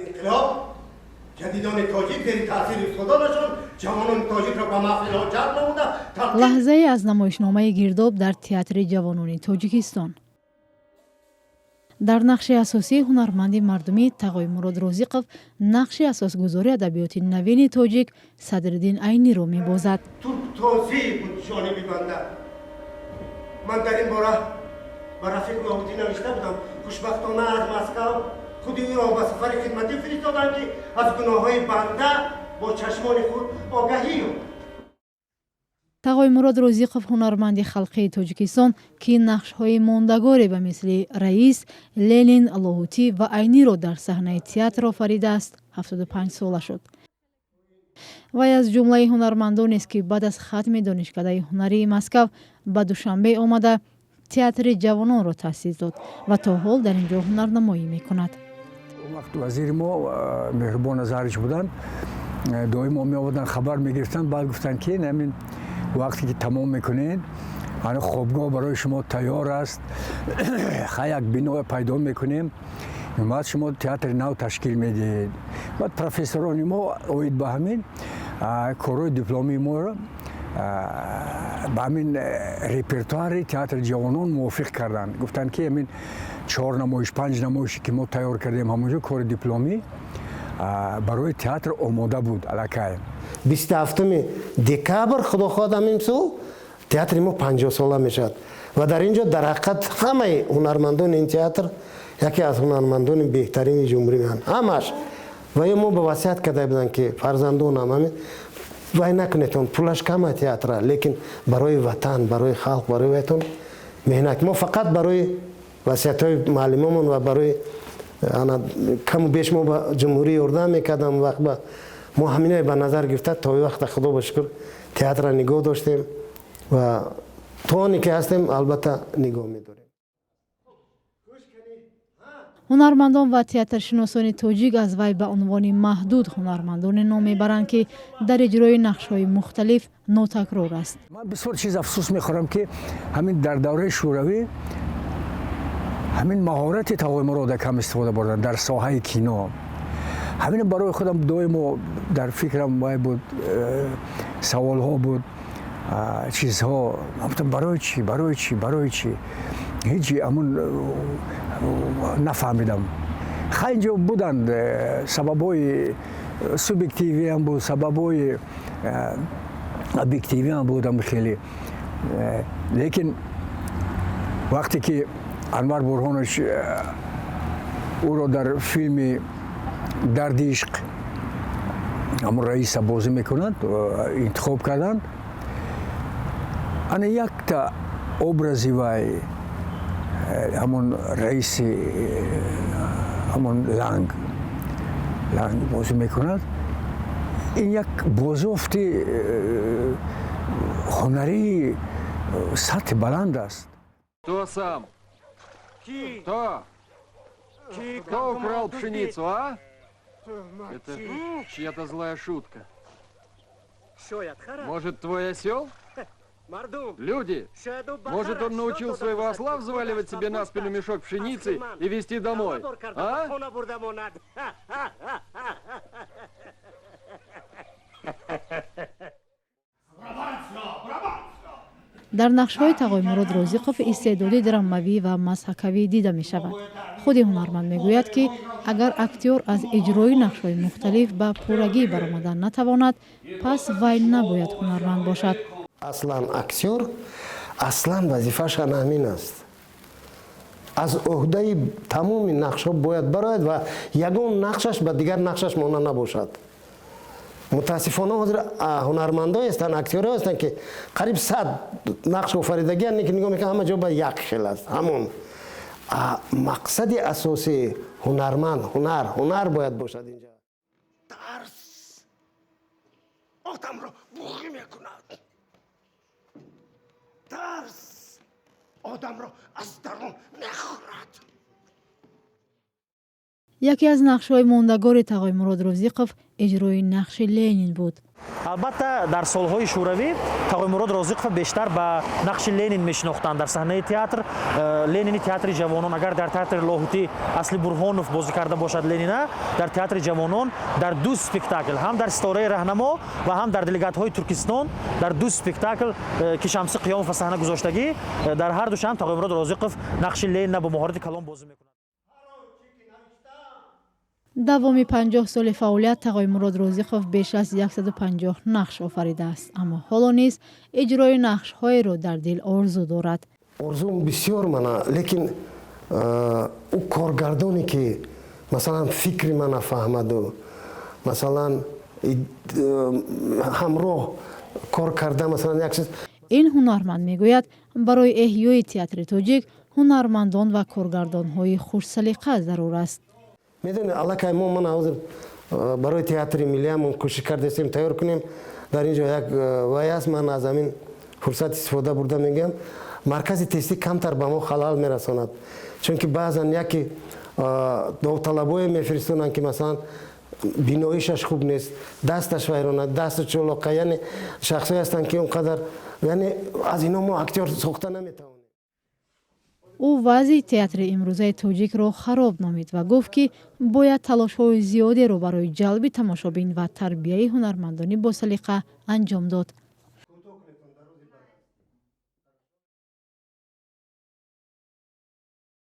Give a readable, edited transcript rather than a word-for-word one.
Инқилоб ҷадидони тоҷик зери таъсири устодонашон ҷавонони тоҷикро ба маҳфилҳо ҷалб намуда. Лаҳзае аз намоишномаи «Гирдоб» дар Театри ҷавонони Тоҷикистон. Дар нақши асосӣ ҳунарманди мардумӣ Тағоймурод Розиқов нақши асосгузори адабиёти навини тоҷик Садриддин Айниро мебозад. Турктозӣ буд ҷониби банда. Ман дар ин бора ба Рафиқ Лоҳутӣ навишта будам. Хушбахтона, аз Москав худи ӯро ба сафари хидматӣ фиристоданд, ки аз гуноҳҳои банда бо чашмони худ огаҳӣ ёбад. Тағоймурод Розиқов, ҳунарманди халқии Тоҷикистон, ки нақшҳои мондагоре ба мисли раис, Ленин, Лоҳутӣ ва Айниро дар саҳнаи театр офаридааст, 75 сола шуд. Вай аз ҷумлаи ҳунармандонест, ки баъд аз хатми Донишкадаи ҳунарии Москав ба Душанбе омада, Театри ҷавононро таъсис дод ва то ҳол дар ин ҷо ҳунарнамоӣ мекунад. Он вақт вазири мо Меҳрубон Назарич буданд. Доимо меомаданд, хабар мегирифтанд. Баъд гуфтанд, ки ҳамин вақте ки тамом мекунед, ана хобгоҳ барои шумо тайёр аст. Ха, як бино пайдо мекунем, баъд шумо театри нав ташкил медиҳед. Баъд профессорони мо оид ба ҳамин корҳои дипломии моро ба ҳамин репертуари Театри ҷавонон мувофиқ карданд. Гуфтанд, ки ҳамин чор намоиш, панҷ намоише, ки мо тайёр кардем ҳамонҷо, кори дипломӣ барои театр омода буд аллакай. 27 декабр, худо хоҳад, ҳамин сол театри мо 50-сола мешавад. Ва дар ин ҷо дар ҳақиқат ҳамаи ҳунармандони ин театр яке аз ҳунармандони беҳтарини ҷумҳурӣ меанд ҳамаш. Ва ё мо ба васият карда буданд, ки фарзандонам, ҳамин вай накунедон, пулаш кама театра, лекин барои ватан, барои халқ, барои ватон меҳнат. Мо фақат барои васиятҳои муаллимомон ва барои ана каму беш мо ба ҷумҳурӣ ёрдам мекардам. Вақт ба мо ҳаминое ба назар гирифта, то вақта, худо ба шукр, театра нигоҳ доштем ва то оне ки ҳастем, албатта, нигоҳ медорем. Ҳунармандон ва театршиносони тоҷик аз вай ба унвони маҳдуд ҳунармандоне ном мебаранд, ки дар иҷрои нақшҳои мухталиф нотакрор аст. Ман бисёр чиз афсӯс мехӯрам, ки ҳамин дар давраи шӯравӣ ҳамин маҳорати Тағоймурода кам истифода бурданд дар соҳаи кино. Ҳамин барои худам доимо дар фикрам вай буд, саволҳо буд, чизҳо. Гуфтам, барои чӣ, барои чӣ, барои чӣ? Ҳеҷ ҳамун нафаҳмидам. Хай, инҷо буданд сабабҳои субъективиам буд, сабабҳои объективиам будам хеле. Лекин вақте ки Анвар Бурҳонович ӯро дар филми «Дарди ишқ» ҳамун раиса бозӣ мекунад интихоб карданд, ана якта образи вай, ҳамон раиси, ҳамон ланг ланг бозӣ мекунад, ин як бозёфти ҳунарии сатҳи баланд аст. Кто сам? Кто? Кто украл пшеницу, а? Это чья-то злая шутка. Может, твой осел? Люди, может, он научил своего осла взваливать себе на спину мешок пшеницы и везти домой, а? Дар нақшҳои Тағоймурод Розиқов истеъдоди драмавӣ ва мазҳакавӣ дида мешавад. Худи ҳунарманд мегӯяд, ки агар актёр аз иҷрои нақшҳои мухталиф ба пуррагӣ баромадан натавонад, пас вай набояд ҳунарманд бошад. Аслан актёр, аслан вазифааш ана ҳамин аст: аз ӯҳдаи тамоми нақшҳо бояд барояд ва ягон нақшаш ба дигар нақшаш монанд набошад. Мутаассифона, ҳозир ҳунармандое ҳастанд, актёрое ҳастанд, ки қариб 100 нақш офаридагианд, лекин нигоҳ мекунам, ҳама ҷо ба як хел аст. Ҳамон мақсади асосии ҳунарманд ҳунар бояд бошад инҷа. Тарс одамро буғӣ мекунад, тарс одамро аз дарун мехӯрад. Яке аз нақшҳои мондагори Тағоймурод Розиқов иҷрои нақши Ленин буд. Албатта, дар солҳои Шӯравӣ Тағоймурод Розиқов бештар ба нақши Ленин мешинохтанд дар саҳнаи театр, Ленини Театри ҷавонон. Агар дар Театри Лоҳутӣ Асли Бурҳонов бозӣ карда бошад Ленина, дар Театри ҷавонон дар ду спектакл, ҳам дар «Ситораи раҳнамо» ва ҳам дар «Делегатҳои Туркистон», дар ду спектакл, ки Шамси Қиёмов ба саҳна гузоштагӣ, дар ҳар душам Тағоймурод Розиқов нақши Ленина бо маҳорати калон бозӣ мекунад. Давоми 50 соли фаъолият Тағоймурод Розиқов беш аз 150 нақш офаридааст, аммо ҳоло низ иҷрои нақшҳоеро дар дил орзу дорад. Орзум бисёр мана, лекин ӯ коргардоне, ки, масалан, фикри мана фаҳмаду, масалан, ҳамроҳ кор карда, масалан, як чиз. Ин ҳунарманд мегӯяд, барои эҳёи театри тоҷик ҳунармандон ва коргардонҳои хушсалиқа зарур аст. Медонед, аллакай мо, мана, ҳозир барои Театри миллиамон кӯшиш кардастем тайёр кунем. Дар ин ҷо як вай аст, ман аз ҳамин фурсат истифода бурда мегӯям: маркази тестӣ камтар ба мо халал мерасонад, чунки баъзан яке довталабое мефиристонанд, ки, масалан, биноишаш хуб нест, дасташ вайрона, дасту чолоқа, яъне шахсое ҳастанд, ки он қадар, яъне, аз ино мо актёр сохта наметавонем. Ӯ вазъи театри имрӯзаи тоҷикро хароб номид ва гуфт, ки бояд талошҳои зиёдеро барои ҷалби тамошобин ва тарбияи ҳунармандони босалиқа анҷом дод.